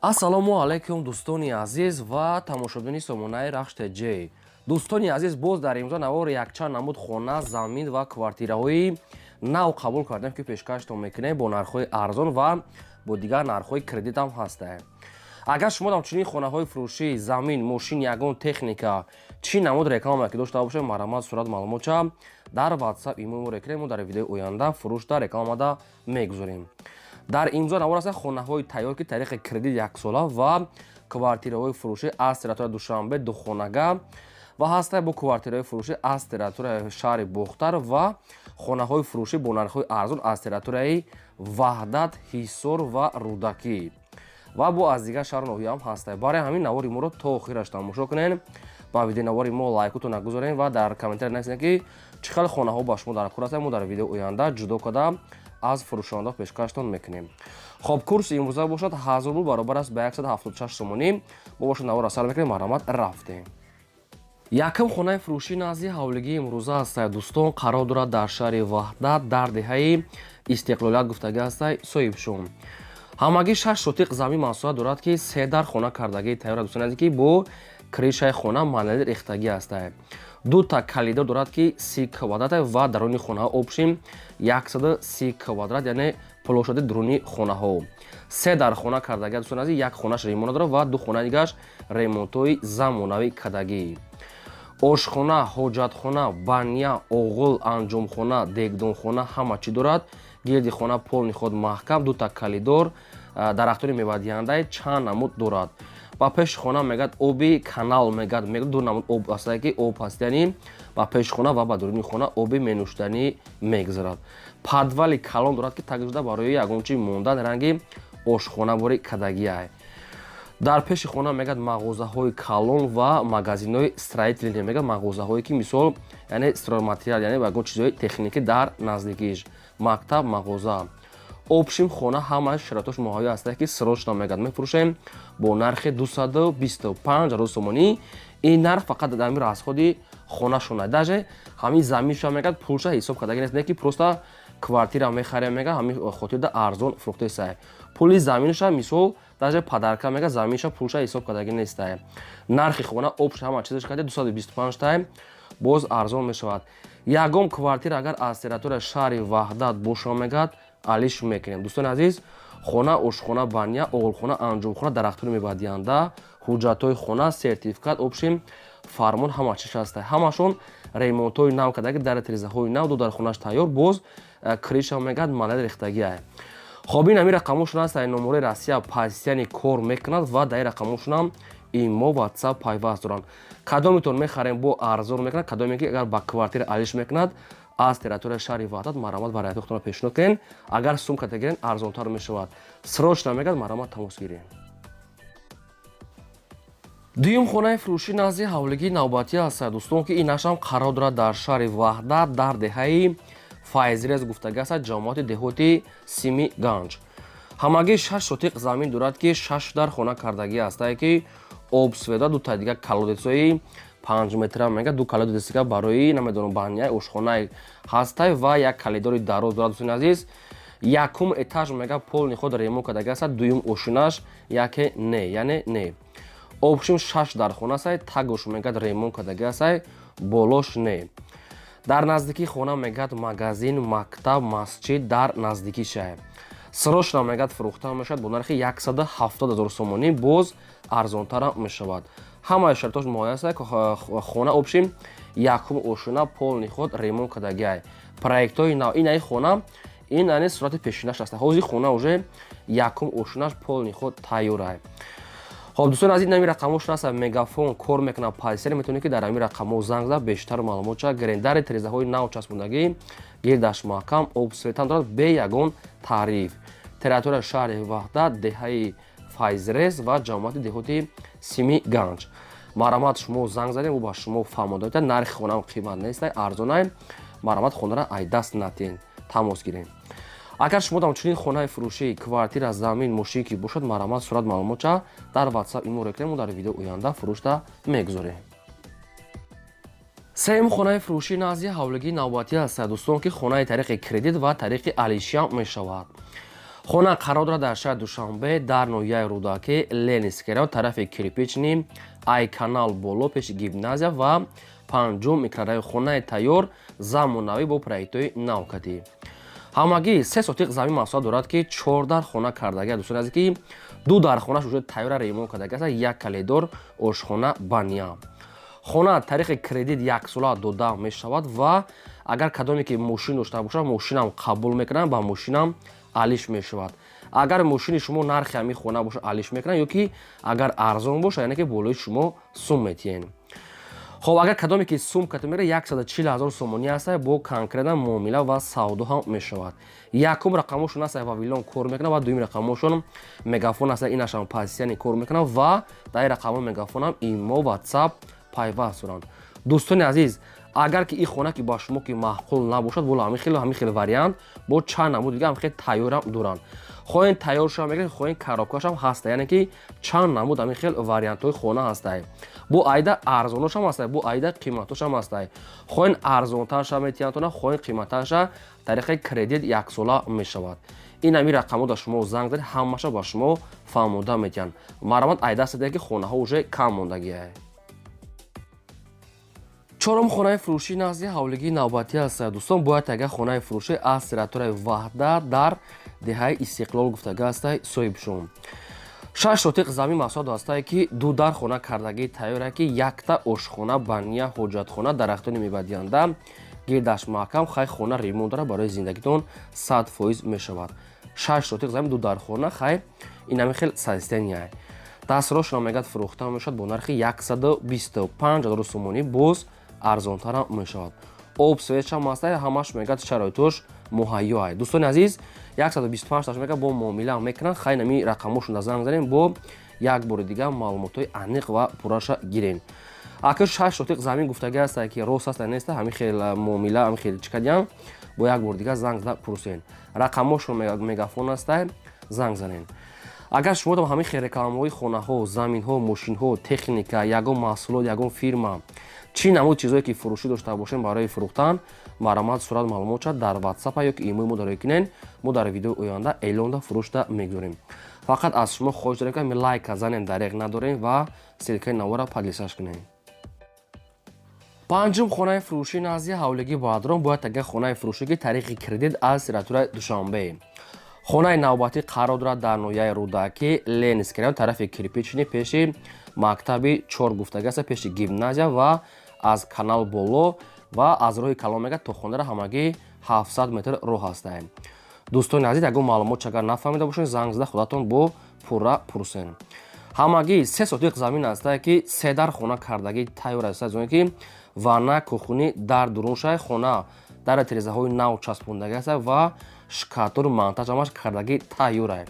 Ассалому алайкум, дӯстони азиз ва тамошобини сомонаи Рахш ТЖ. Дӯстони азиз, боз дар имрӯза навор якчанд намуд хона, замин ва квартираҳои нав қабул кардем, ки пешкаштон мекунем бо нархҳои арзон ва бо дигар нархҳои кредитам ҳастаем. Агар шумо ҳамчунин хонаҳои фурӯшӣ, замин, мошин, ягон техника, чӣ намуд реклама ки дошта бошед, марҳамат, сурат, маълумотча дар WhatsApp, имо мо рекунем, мо дар видеои оянда фурӯшда, рекламада мегузорем. Дар имзо навор аст хонаҳои тайёр, ки тариқи кредит яксола ва квартираҳои фурӯшӣ аз территорияи Душанбе, духонага ва ҳаста бо квартираҳои фурӯшӣ аз территорияи шаҳри Бохтар ва хонаҳои фурӯшӣ бо нархҳои арзон аз территорияи Ваҳдат, Ҳисор ва Рӯдакӣ ва бо аз дигар шаҳру ноҳияам ҳаста. Барои ҳамин навори моро то охираш тамошо кунед, ба видеои навори мо лайкутон нагузорем ва дар комментария нависед, ки чӣ хел хонаҳо ба шумо дар кор ҳастанд. Мо дар видеои оянда ҷудо карда аз фурӯшонда пешкаштон мекунем. Хоб, курси имрӯза бошад 1000 рубл, баробар аст ба 176 сомонӣ. Мо бошад наворро сар мекунем, марҳамат, рафтем. Якум хонаи фурӯшӣ назди ҳавлигии имрӯза ҳастае, дӯстон, қарор дорад дар шаҳри Ваҳдат, дар деҳаи Истиқлолият гуфтагӣ ҳастай соҳибшон. Ҳамагӣ 6 сотиқ замин масоҳат дорад, ки се дар хона кардагии тайёр, дӯстони азиз, ки бо крышаи хона монолит рехтагӣ ҳастае. Дута коридор дорад, ки 30 квадрат ва даруни хонаҳо общем 130 квадрат, яъне площади дуруни хонаҳо. Се дар хона кардагӣ, дӯстони азиз, як хонаш ремонт дорад ва ду хонаи дигараш ремонтҳои замонавӣ кардагӣ. Ошхона, ҳоҷатхона, баня, оғил, анҷомхона, дегдонхона, ҳама чӣ дорад. Гирди хона полный худ маҳкам, дута коридор, дарахтони мевадиҳандаи чанд намуд дорад. Ба пеши хона мегӯяд оби канал, мегӯяд ду намуд об ҳастае, ки об ҳаст, яъне ба пеши хона ва ба дуруни хона оби менӯшиданӣ мегузарад. Подвали калон дорад, ки тагшуда барои ягон чи мондан, ранги ошхона бори кадагиай. Дар пеши хона мегӯяд мағозаҳои калон ва магазинҳои строительный, мегӯяд мағозаҳое ки мисол, яъне стройматериал, яъне ягон чизҳои техникӣ дар наздикиш, мактаб, мағоза. Общем, хона ҳамааш шароитош муҳайё ҳастае, ки срочно мегӯяд мефурӯшем бо нархи 225 000 сомонӣ. Ин нарх фақат дар ҳамин расходи хонашона, даже ҳамин заминша мегӯяд пулша ҳисоб кардаги нест, не ки просто квартира мехарем, мега ҳамин хотирда арзон фурӯхтесай. Пули заминша мисол даже подарка, мега заминша пулша ҳисоб кардаги нестай. Нархи хона общ ҳама чизаш карда 225 тай, боз арзон мешавад. Ягон квартира агар аз территорияи шаҳри Ваҳдат боша, мегӯяд алиш мекунем. Дӯстони азиз, хона, ошхона, баня, оғилхона, анҷомхона, дарахтони мевадиҳанда, ҳуҷҷатҳои хона, сертификат, общем фармон, ҳама чиз ҳаста. Ҳамашон ремонтҳои нав кардаги, дар тирезаҳои нав, ду дар хонаш тайёр, боз крыша мегӯяд монолит рехтагиай. Хоб, ин ҳамин рақамошон аст, номораи Россия постоянно кор мекунад ва дар ин рақамошонам имо, WhatsApp пайваст доранд. Кадометон мехарем, бо арзон мекунад. Кадоме ки агар ба квартира алиш мекунад аз территорияи шаҳри Ваҳдат, марҳамат, вариантҳои худтонро пешниҳод кунед. Агар сумката гирен, арзонтар мешавад. Срочно мегӯяд, марҳамат, тамос гирем. Дуюм хонаи фурӯшӣ назди ҳавлигии навбатӣ аст, дӯстон, ки инашам қарор дорад дар шаҳри Ваҳдат, дар деҳаи Файзрез гуфтагӣ аст, ҷамоати деҳоти Сими Ганҷ. Ҳамагӣ 6 сотиқ замин дорад, ки шаш дар хона кардагӣ ҳастае, ки об, света, дута дигар колодецҳои 5 метра, мега ду колодец дига барои намедонам баняи, ошхонаи ҳастай ва як коридори дароз дорад. Дӯстони азиз, якум этаж мега полный худ ремонт кардагӣ аст, дуюм ошинаш яке не, яъне не. Общем, шаш дар хона астай, тагош мегӯяд ремонт кардагӣ астай, болош не. Дар наздикии хона мегӯяд магазин, мактаб, масҷид дар наздикишае. Срочно мегӯяд фурӯхта мешавад бо нархи 170 000 сомонӣ, боз арзонтарам мешавад. Ҳамаи шартош муҳайё аст. Хона общем якум ошона полный худ ремонт кардагиай, проектҳои нав. Ин аи хона, ин ани сурати пешинаш аст. Ҳозир хона уже якум ошонаш полный худ тайёрай. Хоб, дӯстон азиз, ин ҳамин рақамошон аст, Мегафон кор мекунад, пайсер, метавонед, ки дар ҳамин рақамҳо занг зад, бештар маълумот ча гирен. Дари тирезаҳои нав часпондагӣ, гирдаш маҳкам, об, светам дорад бе ягон таъриф. Территорияи шаҳри Ваҳдат, деҳаи Файзрез ва ҷамоати деҳоти Сими Ганҷ. Марҳамат, шумо занг задем, ӯ ба шумо фаҳмонда. Нархи хонаам қимат нестай, арзонай. Марҳамат, хонара ай даст натен, тамос гирем. Агар шумо дам чунин хонаи фурӯшӣ, квартира, замин, мошин ки бошад, марҳамат, сурат, маълумотча дар WhatsApp, имо рекунем, мо дар видео оянда фурӯшта мегузорем. Сеюм хонаи фурӯшӣ назди ҳавлигии навбатӣ аст, дӯстон, ки хонаи тариқи кредит ва тариқи алишиям мешавад. Хона қарор дорад дар шаҳри Душанбе, дар ноҳияи Рӯдакӣ, Ленинский район, тарафи Кирпичный, ай канал боло, пеши гимназия ва панҷум микрорайон. Хонаи тайёр, замонавӣ, бо проектҳои навкатӣ. Ҳамагӣ 3 сотиқ замин масоҳат дорад, ки чор дар хона кардагия. Дӯстони азиз, ки ду дар хонаш уже тайёра, ремонт кардагӣ аст, як коридор, ошхона, баня. Хона тариқи кредит яксола дода мешавад ва агар кадоме ки мошин дошта бошад, мошинам қабул мекунанд, ба мошинам алиш мешавад. Агар мошини шумо нархи ҳамин хона бошад, алиш мекунанд, ё ки агар арзон бошад, яъне ки болои шумо сум метиҳен. Хоб, агар кадоме ки сум ката мера, 140 000 сомонӣ аста, бо конкретно муомила ва савдо ҳам мешавад. Якум рақамошон аста, Вавилон кор мекунад, ва дуюм рақамошон Мегафон аста, инашам пасияни кор мекунад ва дар рақамҳои Мегафонам Имо, Ватсап пайваст доранд. Дӯстони азиз, агар ки ин хона ки ба шумо ки маъқул набошад, боло ҳамин хел вариант бо чанд намуд дига ҳам хел тайёрам доранд. Хоҳен тайёршам мегиред, хоҳен коробкашам ҳаста, яъне ки чанд намуд ҳамин хел вариантҳои хона ҳастай. Бо айда арзоношам ҳастай, бо айда қиматошам ҳастай. Хоҳен арзонтарша метиҳандтона, хоҳен қиматтарша, тариқи кредит яксола мешавад. Ин ҳамин рақамҳо дар шумо занг задед, ҳамаша ба шумо фаҳмода метиҳанд. Марҳамат, айдаст дидед, ки хонаҳо уже кам мондагиа. Чорум хонаи фурӯшӣ назди ҳавлигии навбатӣ аст. Дӯстон, бояд агар хонаи фурӯшӣ аз территорияи Ваҳдат, дар деҳаи Истиқлол гуфтага ҳастай. Соҳибшон 6 сотиқ замин масоҳат ҳастае, ки ду дар хона кардагии тайёре, ки якта ошхона, баня, ҳоҷатхона, дарахтони мевадиҳанда гирдаш маҳкам. Хай, хона ремонт дора, барои зиндагитон 100% мешавад. 6 сотиқ замин, ду дар хона, хай, ин ҳамин хел состояние. Дастрошона мегӯяд, фурӯхта мешавад бо нархи 125 000 сомонӣ, боз арзонтарам мешавад. Об, светшам ҳаста, ҳамаш мегӯяд, шароитош муҳайё ай. Дӯстони азиз, 125 таш мегӯяд, бо муомила мекунанд. Хай, нами рақамошон занг занем, бо як бори дига маълумотҳои аниқ ва пурраша гирем. Ака, 6 сотиқ замин гуфтагӣ аста, ки рост аста, неста, ҳамин хел муомила, ҳамин хел чӣ кардиям, бо як бори дига занг зада пурсен. Рақамошон Мегафон аста, занг занем. Агар шумо ҳамин хел рекламаҳои хонаҳо, заминҳо, мошинҳо, техника, ягон маҳсулот, ягон фирма, чӣ намуд чизое ки фурӯшӣ дошта бошем барои фурӯхтан, марҳамат, сурат, маълумот шад дар Ватсапа ё ки имои мо дарои кунен. Мо дар видеои оянда эълонда фурӯшда мегузорем. Фақат аз шумо хоҳиш дорем, ки лайка занем, дареғ надорем ва ссылкаи навора поделиться кунем. Панҷум хонаи фурӯшӣ назди ҳавлигии Баҳодурон. Бояд агар хонаи фурӯшӣ, ки тариқи кредит аз территорияи Душанбе. Хонаи навбатӣ қарор дорад дар ноҳияи Рӯдакӣ, Ленинский район, тарафи Кирпичный, пеши мактаби чор гуфтагӣ аст, пеши гимназия ва аз канал боло ва аз роҳи калон мегӯяд, то хонара ҳамагӣ 700 метр роҳ ҳастаем. Дӯстони азиз, ягон маълумот агар нафаҳмида бошед, занг зада худатон бо пурра пурсен. Ҳамагӣ 3 сотиқ замин ҳастае, ки се дар хона кардагӣ тайёр аст, зоне ки ванна, кухни дар дуруншай. Хона дар тирезаҳои нав часпондагӣ аст ва шкатур, монтаж ҳамаш кардагӣ тайёрае.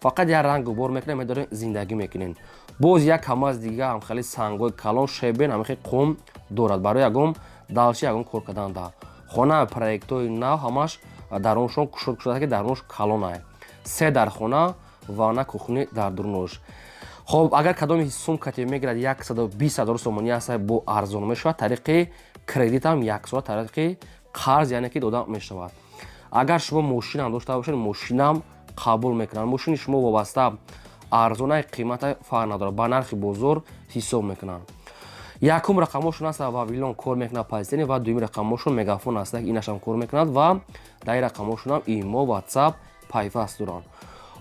Фақат як ранг губор мекунем, медорем, зиндагӣ мекунем. Боз як ҳамаз дига ҳам хеле сангҳои калон, щебень, ҳамихел қум дорад барои ягон далши, ягон кор кардан. Да хона проектҳои нав, ҳамаш даруншон кушод кушод, ки дарунш калонае. Се дар хона, ванна, кухни дар дурунош. Хоб, агар кадоми сум кате мегирад, 120 000 сомонӣ аста, бо арзон мешавад. Тариқи кредитам яксола, тариқи қарз, яъне ки дода мешавад. Агар шумо мошинам дошта бошед, мошинам қабул мекунанд. Мошини шумо вобаста арзонаи қимата фарқ надорад, ба нархи бозор ҳисоб мекунанд. Якум рақамошон аст, Вавилон кор мекунад позитивный, ва дуюми рақамошон Мегафон аст, инашам кор мекунад ва дар ин рақамошонам Имо, Ватсап пайваст доранд.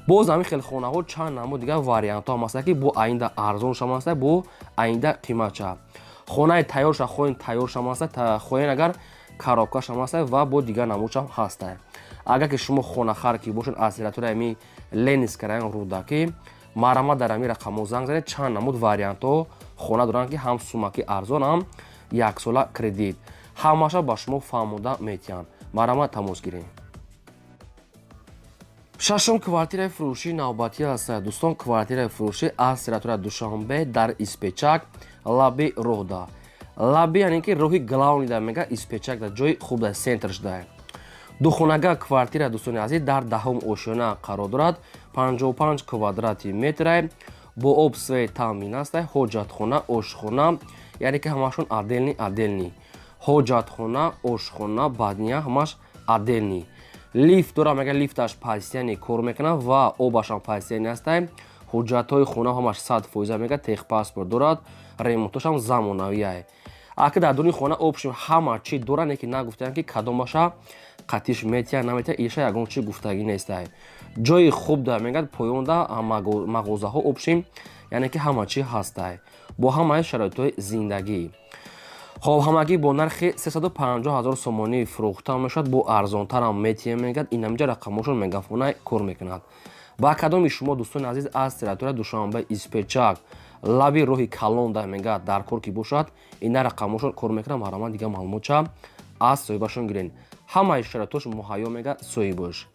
Боз ҳамин хел хонаҳо чанд намуд дигар вариантҳо ҳам ҳастанд, ки бо айнда арзоншам аста, бо айнда қиматша. Хонаи тайёрша хоҳем, тайёршам аста, хоҳем агар, коробкашам аста ва бо дигар намудшам ҳаста. Агар ки шумо хонахар ки бошед аз территорияи ҳами Ленинский район, Рӯдакӣ, марҳамат, дар ҳамин рақамҳо занг занед. Чанд намуд вариантҳо хона доранд, ки ҳам сумаки арзон, ҳам яксола кредит, ҳамаша ба шумо фаҳмода метиҳанд. Марҳамат, тамос гиред. Шашум квартираи фурӯшии навбатӣ аст. Дӯстон, квартираи фурӯшӣ аз территорияи Душанбе, дар Испечак, лаби роҳда, лаби, яъне ки роҳи главныйда мега, Испечак, дар ҷои хуб, дар центр шуда. Духонага квартира, дӯстони азиз, дар даҳум ошёна қарор дорад, 55 квадрати метра, бо об, свет таъмин аст. Ҳоҷатхона, ошхона, яъне ки ҳамашон отдельный, отдельный. Ҳоҷатхона, ошхона, баня ҳамаш отдельный. Лифт дора, мега, лифташ постоянно кор мекунад ва обашам постоянно ҳастай. Ҳуҷҷатҳои хона ҳамаш 100%, мега, техпаспорт дорад, ремонтошам замонавиай. Ака, дар дуни хона общем ҳама чӣ дорад, не ки нагуфтаям, ки кадомаша қатиш метия, наметия, иша ягон чӣ гуфтагӣ нестай. Ҷои хуб да, мегӯяд, поёнда мағозаҳо, общем, яъне ки ҳама чӣ ҳастай, бо ҳамаи шароитҳои зиндагӣ. Хоб, ҳамагӣ бо нархи 350 ҳазор сомонӣ фурӯхта мешавад, бо арзонтарам метиҳем, мегӯяд. Инамҷа рақамошон мегафона кор мекунад. Ба кадоми шумо, дӯстони азиз, аз территория Душанбе, Испечак, лаби роҳи калон да, мегӯяд, дар кор ки бошад, ина рақамошон кор мекунад. Марҳамат, дигар маълумотча аз соҳибашон гирен. Ҳамаи шароитош муҳайё, мегӯяд соҳибош.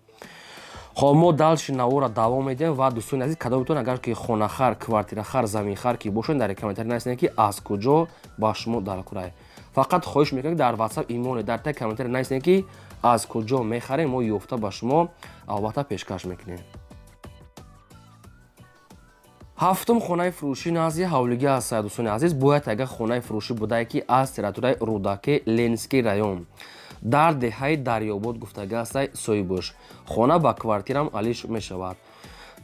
Хоб, мо дальше навора давом медиҳем. Ва, дӯстони азиз, кадомитон агар ки хонахар, квартирахар, заминхар ки бошед, дар комментарий нависед, ки аз куҷо ба шумо дар курай. Фақат хоҳиш мекунем, ки дар WhatsApp имоне дар таи комментарий нависед, ки аз куҷо мехарем, мо ёфта ба шумо албатта пешкаш мекунем. Ҳафтум хонаи фурӯшӣ назди ҳавлигӣ аст. Дӯстони азиз, бояд агар хонаи фурӯшӣ будае, ки аз территорияи Рӯдакӣ, Ленинский район, дар деҳаи Дарёбод гуфтагӣ ҳастай соҳибош. Хона ба квартирам алиш мешавад.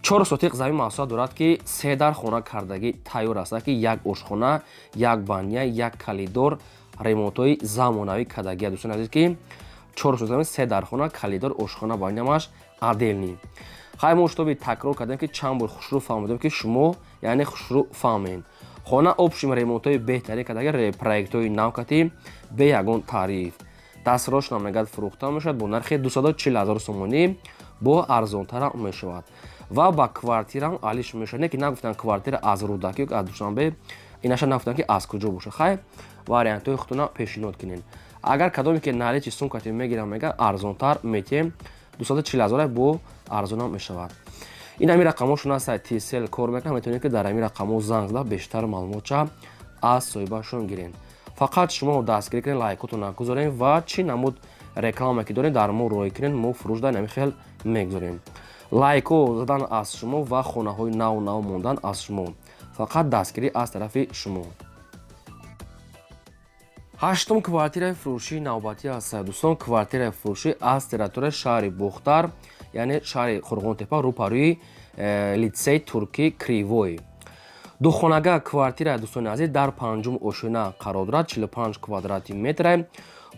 4 сотиқ замин масоҳат дорад, ки се дар хона кардагӣ тайёр аст, ки як ошхона, як баня, як калидор, ремонтҳои замонавӣ кардагӣ. Дӯстони азиз, ки 4 сотиқ замин, се дар хона, калидор, ошхона, банямаш отдельный. Хай, мо шутоби такрор кардем, ки чанд бор хушрӯ фаҳмидем, ки шумо, яъне, хушрӯ фаҳмед. Хона общем ремонтҳои беҳтарин кардаги, проектҳои навкати, бе ягон таъриф. Дастрошна, мегӯяд, фурӯхта мешавад бо нархи 240 ҳазор сомонӣ, бо арзонтара мешавад ва ба квартирам алиш мешавад. Не ки нагуфтанд квартира аз Рӯдакӣ, аз Душанбе, инаша нагуфтанд, ки аз куҷо бошад. Хай, вариантҳои худтона пешниҳод кунед. Агар кадоме ки наличный сумкати мегирам, мега, арзонтар метиҳем, 240 ҳазора, бо арзонам мешавад. Ин ҳамин рақамҳошон аст, Tcell кор мекунад. Метавонед, ки дар ҳамин рақамҳо занг зада, бештар маълумотча аз соҳибашон гиред. Фақат шумо дастгирӣ кунед, лайкотон нагузорем ва чӣ намуд реклама ки дорем, дар мо роҳӣ кунед, мо фурӯш дар ҳамин хел мегузорем. Лайкҳо задан аз шумо ва хонаҳои нав нав мондан аз шумо, фақат дастгирӣ аз тарафи шумо. Ҳаштум квартираи фурӯшии навбатӣ аст, дӯстон. Квартираи фурӯшӣ аз территорияи шаҳри Бохтар, яъне шаҳри Қурғонтепа, рӯпарӯи литсей туркӣ Кривой. Духонага квартира, дӯстони азиз, дар панҷум ошёна қарор дорад, 45 квадрати метре,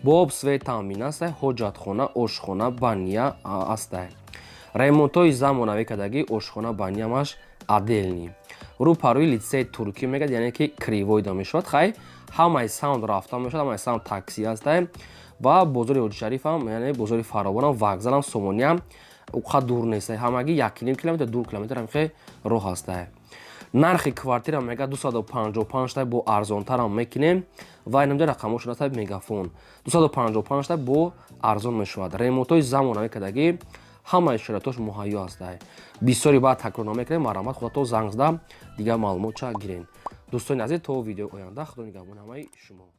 бо об, свет таъмин аст, ҳоҷатхона, ошхона, баня аст, ремонтҳои замонавӣ кардагӣ, ошхона, банямаш отдельный. Рӯпарӯи литсеи туркӣ, мегӯяд, яъне ки Кривойда мешавад. Хай, ҳамаи самт рафта мешавад, ҳамаи самт такси ҳастай ва бозори Ҳоҷишарифам, яъне бозори Фаровонам, вокзалам, Сомониам уқад дур нестай, ҳамагӣ 1,5 километр, 2 километр ҳамихе роҳ ҳастай. Нархи квартира, мега, 255 тай, бо арзонтарам мекунем. Ва инамҷа рақамҳошон ҳастай, Мегафон. 255 тай, бо арзон мешавад. Ремонтҳои замонавӣ кардагӣ, ҳамаи шароитош муҳайё ҳастай. Бисёри баъд такрор намекунем, марҳамат, худато занг зада, дигар маълумотча гирен. Дӯстони азиз, то видеои оянда, худо нигаҳбони ҳамаи шумо.